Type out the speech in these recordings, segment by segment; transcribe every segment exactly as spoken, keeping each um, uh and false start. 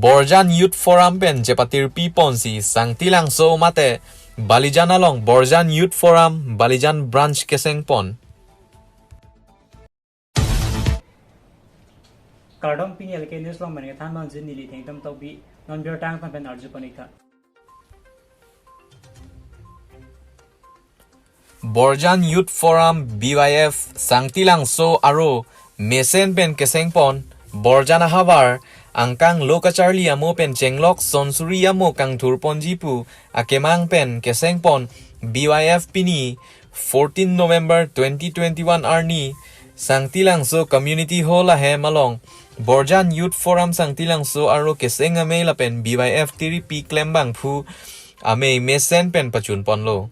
Borjan Youth Forum pen chepatirpi ponsi Sangti Langso mate Balijan along Borjan Youth Forum Balijan branch keseng pon. Kardom, pini L K News along mane than manjin neli Thengtom Tokbi, non birta angtan pen arju pon-ik tha. Borjan Youth Forum B Y F Sangti Langso aro mesen pen keseng pon Borjan ahavar angkang lo kacharli amo pen chenglok sonsuri amo kangthur ponji pu akemang pen keseng pon B Y F pini fourteen November twenty twenty-one arni Sangti Langso Community Hall ahem along Borjan Youth Forum Sangti Langso aro keseng amei lapen B Y F tiripi klembangphu amei mesen pen pachun ponlo.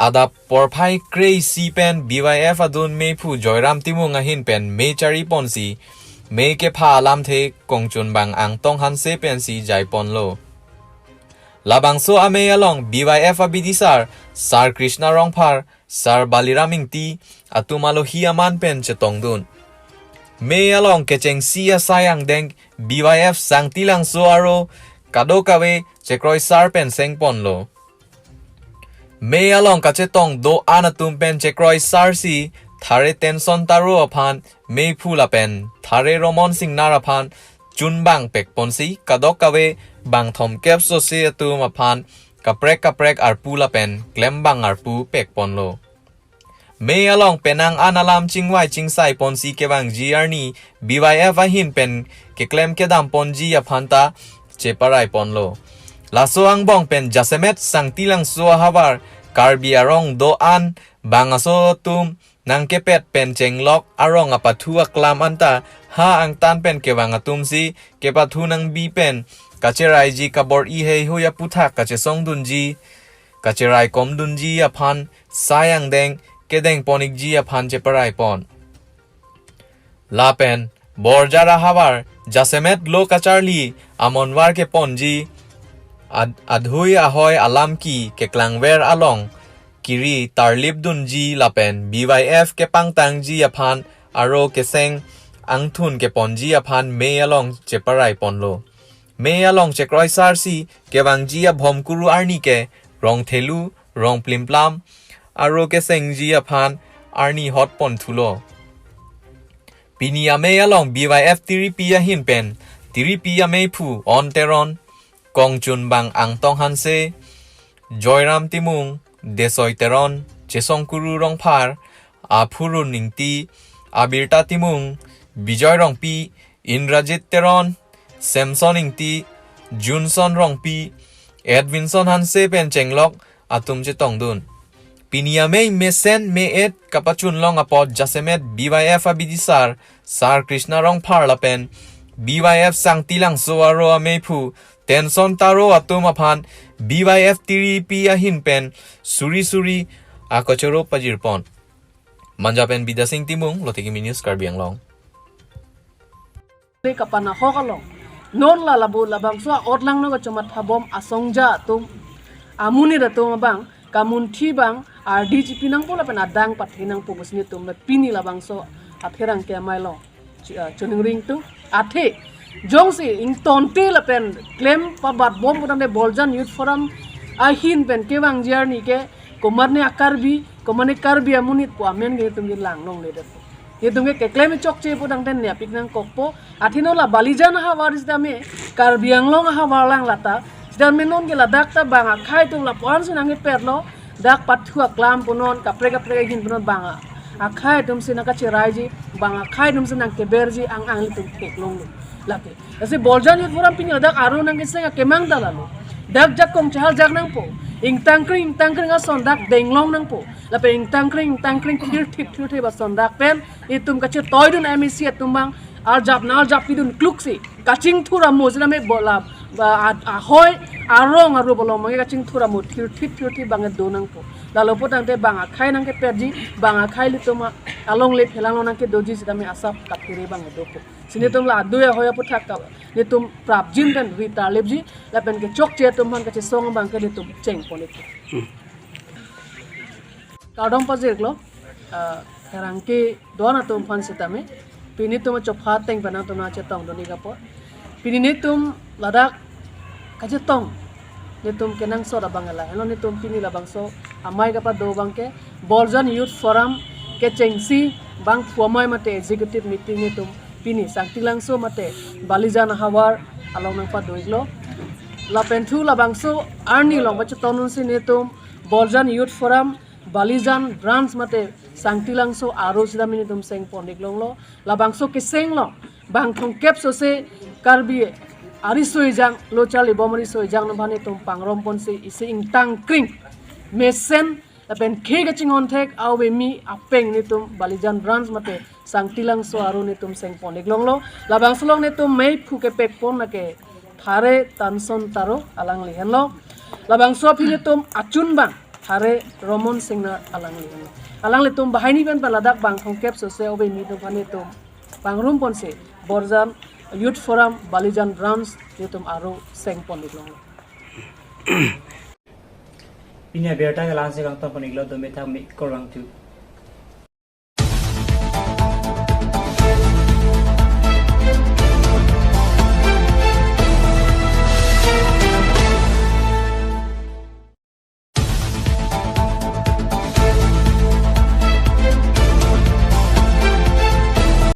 Adap porphai kre-isi pen B Y F adun meiphu Joyram Timung ahin pen mei chari ponsi mei kepha alamthe kongchunbang Angtong Hanse pensi jai ponlo. Labangso amei along B Y F abidisar Sar Krishna Rongphar, Sar Baliram Ingti atum alohi aman pen chetongdun. Mei along kechengsi asai angdeng B Y F Sangti Langso aro kadokave chekroisar pen seng ponlo. Mei along kachetong do-an atum pen chekroisarsi thare Tenson Taro aphan meiphu lapen thare Romon Singnar aphan chunbang pek ponsi kadokave bangthom kep sose atum aphan kaprek kaprek arpu lapen klembang arpu pek ponlo. Mei along penang an alam chingvai chingsai ponsi kevangji arni B Y F ahin pen keklem kedam ponji aphan ta cheparai ponlo. Laso angbong pen jasemet Sangti Langso ahavar Karbi arong do-an bang aso atum nangkepet pen chenglok arong apathu aklam anta ha angtan pen kevang atumsi kepathu nangbi pen kacheraiji kabor-i heihui aputhak kachesongdunji kacherai komdunji aphan sai angdeng kedeng pon-ikji aphan cheparai pon. Lapen Borjan ahavar jasemet lo kacharli amonvar keponji ad- adhui ahoi alam ki keklangver along kiri tarlip dunji lapen B Y F kepangtangji aphan aro keseng angthun keponji aphan mei along cheparai ponlo. Mei along chekroisarsi kevangji abhomkuru arni ke rong thelu, rong plimplam aro kesengji aphan arni hot pon thulo. Pini amei along B Y F tiripi ahin pen tiripi ameiphu On Teron, kongchunbang Angtong Hanse, Joyram Timung, Desoi Teron, Chesongkuru Rongphar, Aphurun Ingti, Abirta Timung, Bijoy Rongpi, Indrajit Teron, Samson Ingti, Junson Rongpi, Edwinson Hanse pen chenglok atum chetongdun. Pini amei mesen me-et kapachunlong apot jasemet B Y F abidisar Sar Krishna Rongphar lapen B Y F Sangti Langso aro ameiphu Tenson Taro atum aphan B Y F tiripi ahin pen suri suri akachoro pajir pon. Manja pen Bidya Sing Timung, Loteki News, Karbi Anglong. Kapan ahok along non la labu labangso a-otlang no kachomat phabom asongja atum, amonit atum abang kamunthi abang ardi chipi nangpo lapen adang pathe nangpo pusi nelitum pini labangso apherangke amei along chi- ah, choningri ingtung. Athe jongsi ingtonte lapen klem pabat bom putangte Borjan Youth Forum ahin pen kevangji arni ke komatne a-Karbi, komatne Karbi amonit pu amen ke nelitum ke langlongledet. Nelitum ke keklem chokche putangte nepik nangkokpo. Athe non la Balijan ahavar sitame Karbi Anglong ahavar lang lata. Sitame non ke ladak ta bang akhei atum lapu-an si nangkepetlo. Dak pathu aklam punon, kaprek kaprek ahin punon bang a- akhei atum si nangkacheraiji, bang akhei atum si nangkeberji ang ang nelitum theklonglo. Lake. Lasi Borjan Youth Forum pini ladak aro nangkeseng akemang ta lalo. Dak jakong chahal jak nangpo. Ingtangkring ingtangkring ason dak denglong nangpo. Lapen ingtangkring ingtangkring thirthip thirthip ason dak pen itum kachetoidun M A C atum abang arjap na arjap pidun kluksi kachingthur amo sitame bola ba- a- ahoi arong arup along abang kachingthur amo thirthip thirthip abang do nangpo. Lalo putangte bang akhei nangkepetji, bang akhei nelitum a- alongle phelanglo nangkedoji sitame asap kaphere abang dopo. Si nelitum la adui ahoi aputhak ka nelitum prapjin pen ri tarlipji lapen kechokche atum aphan kachesong abang ke nelitum cheng politik. Kardom pajirlo, ah, pherangke do-an atum aphan sitame pini nelitum chopha ateng pen nangtum nangchetongdun-ik apot. Pini netum ladak kachetong netum kenangsot abang lahelo. Netum pini labangso amei kapado abangke Borjan Youth Forum kechengsi bangphu amei mate executive meeting netum pini Sangti Langso mate Balijan ahavar along nangpado-iklo. Lapen thu labangso arni along pachetong unsi netum Borjan Youth Forum Balijan branch mate Sangti Langso aro sitame netum seng pon-ik longlo. Labangso keseng along bang thomkep sose Karbi ariso ejang, lo charlibom ariso ejang atum aphan netum pangrum ponsi isi ingtang kring mesen lapen khei kachinghon thek aove mi apeng netum Balijan branch mate Sangti Langso aro netum seng pon-ik longlo. Labangso along netum meiphu kepek pon lake Thare Tanson Taro, alangli henlo. Labangso aphi netum achun abang Thare Romon Singnar, alangli henlo. Alanglitum banghini pen paladak bang thomkep sose aove mi atum aphan netum pangrum ponsi Borjan Youth Forum Balijan branch netum aro seng pon-ik longlo. Pini abirta ke la-ansi kangton pon-iklo, dome thak me korang tu.